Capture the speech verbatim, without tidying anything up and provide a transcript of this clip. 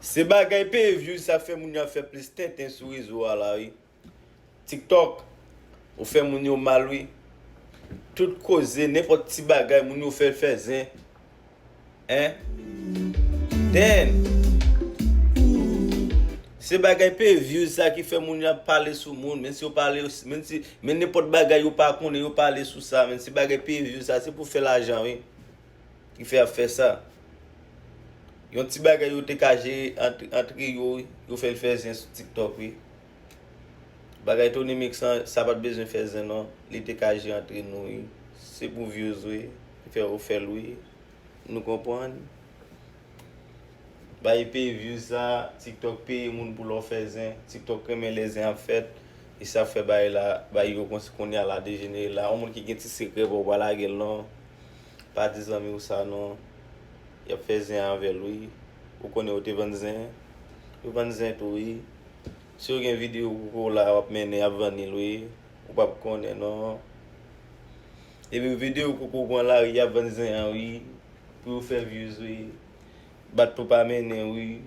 Se bagay peye views sa k fè moun yo ap fè plis tenten sou rezo a la wi. TikTok, ou fè moun yo mal wi. Tout koze, nenpòt ti bagay, moun yo fè l fè zen. Hein? Then, se bagay peye views sa ki fè moun yo ap pale sou moun. Menm si yo pale, menm si, men nenpòt bagay yo pa konnen, yo pale sou sa. Men se bagay peye views sa, se pou fè lajan wi. Ki fè y ap fè sa. Yon ti bagay yo te ka jere ant, antre yo wi, yo fè l fè zen sou TikTok wi. Bagay Tony Mix lan, sa pa t bezwen fè zen non. Li te ka jere antre nou wi. Se pou views wi. Li fè yo fè l wi. Nou konprann? Bay peye views sa, TikTok peye moun pou lè w fè zen. TikTok renmen lè zen ap fèt. E sa fè bagay la, bagay yo konsi kounye a la dejenere la. Yon moun ki gen ti sekrè pa w pa lage l non. Pa di zanmi w sa non. Y ap fè zen avè l wi. Ou konnen yo te vann zen. Yo vann zen tou wi. Si yo gen videyo koko w la w ap mennen, y ap vann li l wi. Ou p ap konnen non. Epi videyo koko w pran lari, y ap vann zen an wi. Pou yo fè views wi. Bat tou pa mennen wi.